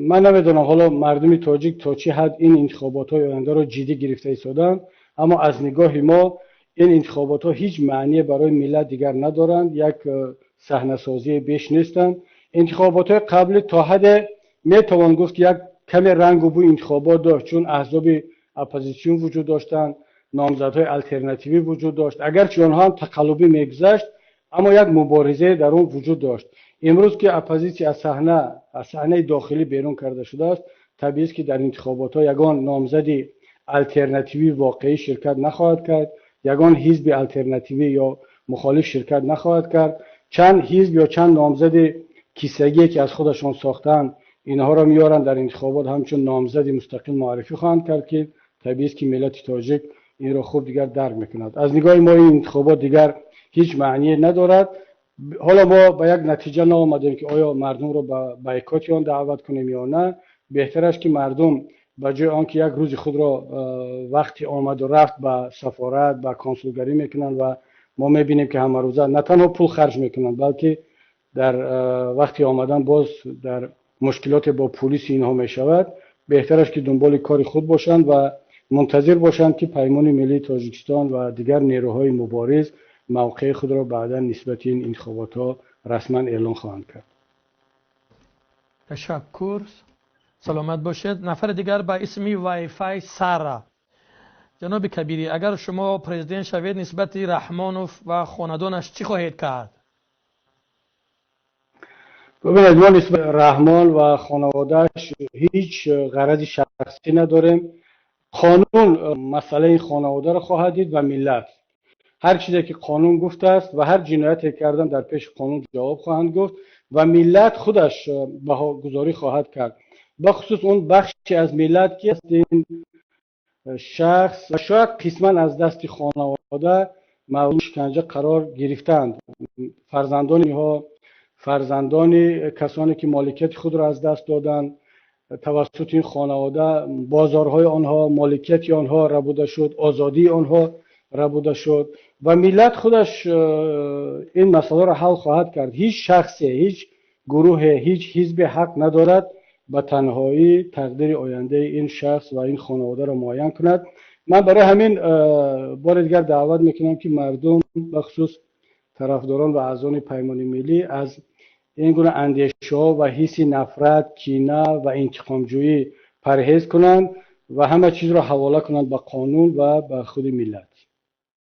Ман намедонам, ҳоло мардуми тоҷик то чӣ ҳад ин интихоботҳои ояндаро ҷиддӣ гирифта истоданд, аммо аз нигоҳи мо ин интихоботҳо ҳеҷ маъние барои миллат дигар надоранд, як саҳнасозии беш нестанд. Интихоботҳои қаблӣ то ҳадде метавон гуфт, ки як каме рангу бӯи интихобот дошт, чун аҳзоби оппозитсион вуҷуд доштанд, номзадҳои алтернативӣ вуҷуд дошт. Агарчи онҳо ҳам тақаллубӣ мегузашт, аммо як муборизае дар он вуҷуд дошт. Имрӯз ки оппозитсия аз саҳнаи дохилӣ берун карда шудааст, табиист, ки дар интихоботҳо ягон номзади алтернативии воқеӣ ширкат нахоҳад кард, ягон ҳизби алтернативӣ ё мухолиф ширкат нахоҳад кард. Чанд ҳизб ё чанд номзади кисагие, ки аз худашон сохтаанд, инҳоро меоранд, дар интихобот ҳамчун номзади мустақил муаррифӣ хоҳанд кард, ки табиист, ки миллати тоҷик инро хуб дигар дарк мекунад. Аз нигоҳи мо ин интихобот дигар ҳеҷ маъние надорад. Ҳоло мо ба як натиҷа наомадем, ки оё мардумро ба бойкоти он даъват кунем ё на. Беҳтар аст, ки мардум ба ҷои он ки як рӯзи худро вақти омаду рафт ба сафорат, ба консулгарӣ мекунанд ва мо мебинем, ки ҳамарӯза на танҳо пул харҷ мекунанд, балки дар вақти омадан боз дар мушкилоте бо пулиси инҳо мешавад. Беҳтар аст, ки дунболи кори худ бошанд ва мунтазир бошанд, ки Паймони Миллии Тоҷикистон ва дигар нерӯҳои мубориз мавқеи худро баъдан нисбати ин интихоботҳо расман эълон хоҳанд кард. Ташаккур, саломат бошед. Нафари дигар ба исми Вайфай Сара: ҷаноби Кабирӣ, агар шумо президент шавед, нисбати Раҳмонов ва хонадонаш чӣ хоҳед кард? Бубинед, мо нисбат Раҳмон ва хонаводааш ҳеҷ ғарази шахсӣ надорем. Қонун масъалаи хонаводаро хоҳад дид ва миллат. Ҳар чизе ки қонун гуфтааст ва ҳар ҷинояте кардан, дар пеши қонун ҷавоб хоҳанд гуфт ва миллат худаш баҳогузорӣ хоҳад кард, бахусус он бахше аз миллат, ки ин шахс ва шояд қисман аз дасти хонавода мавриди шиканҷа қарор гирифтаанд, фарзандони инҳо, фарзандони касоне ки моликияти худро аз даст доданд тавассути ин хонавода, бозорҳои онҳо, моликияти онҳо рабуда шуд, озодии онҳо рабуда шуд ва миллат худаш ин масъаларо ҳал хоҳад кард. Ҳеҷ шахсе, ҳеҷ гурӯҳе, ҳеҷ ҳизбе ҳақ надорад ба танҳоӣ тақдири ояндаи ин шахс ва ин хонаводаро муайян кунад. Ман барои ҳамин бори дигар даъват мекунам, ки мардум, бахусус тарафдорон ва аъзони Паймони Миллӣ, аз ин гуна андешаҳо ва ҳисси нафрат, кина ва интиқомҷӯӣ парҳез кунанд ва ҳама чизро ҳавола кунанд ба қонун ва ба худи миллат.